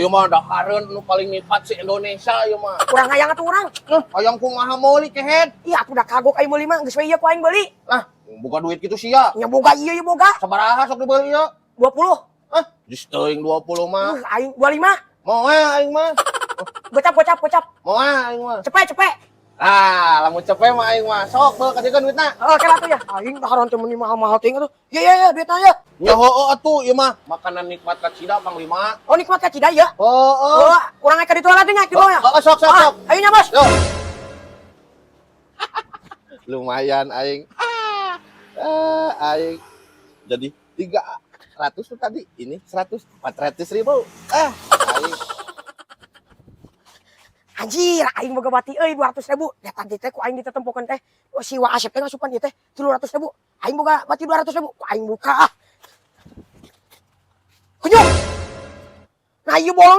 Ieu mah dahareun nu paling nikmat si Indonesia ieu mah. Kurang hayang atuh urang. Eh, hayang kumaha meuli, kehed? Iya atuh, da kagok aing meuli mah, geus we ieu ku aing beuli. Lah, boga duit gitu sia? Nya boga ieu, ieu boga. Sabaraha sok dibeli ieu? 20. Ah, geus teuing 20 mah. Aing 25. Moal aing mah. Gocap, gocap, gocap. Moal aing mah. Cepet, cepet. Ah, lamun cepet mah aing mah. Sok beul kasihkeun duitna. Oh, kela tuh ya. Aing dahareun teh meuni mahal-mahal teuing atuh. Iya iya iya, duitna ya. Ya heueuh atuh ieu mah makanan nikmat kacida pang lima. Oh, nikmat kacida ya. Heueuh. Oh, kurang ka ditu lah nya di bawah ya. Oh, sok sok Ah, sok. ayo nya, Bos. Yo. Lumayan aing. Ah, ah, aing. Jadi 300 tuh tadi, ini 100, 400 ribu. Ah, aing. Anjir, aing boga bati euy 200 ribu. Ya tadi teh ku aing ditetempokeun teh. Oh, si Wa Asep teh ngasupan ieu teh 300 ribu. Aing boga bati 200 ribu. Ku aing buka ah. Kunyuk. Nah, ieu bolong.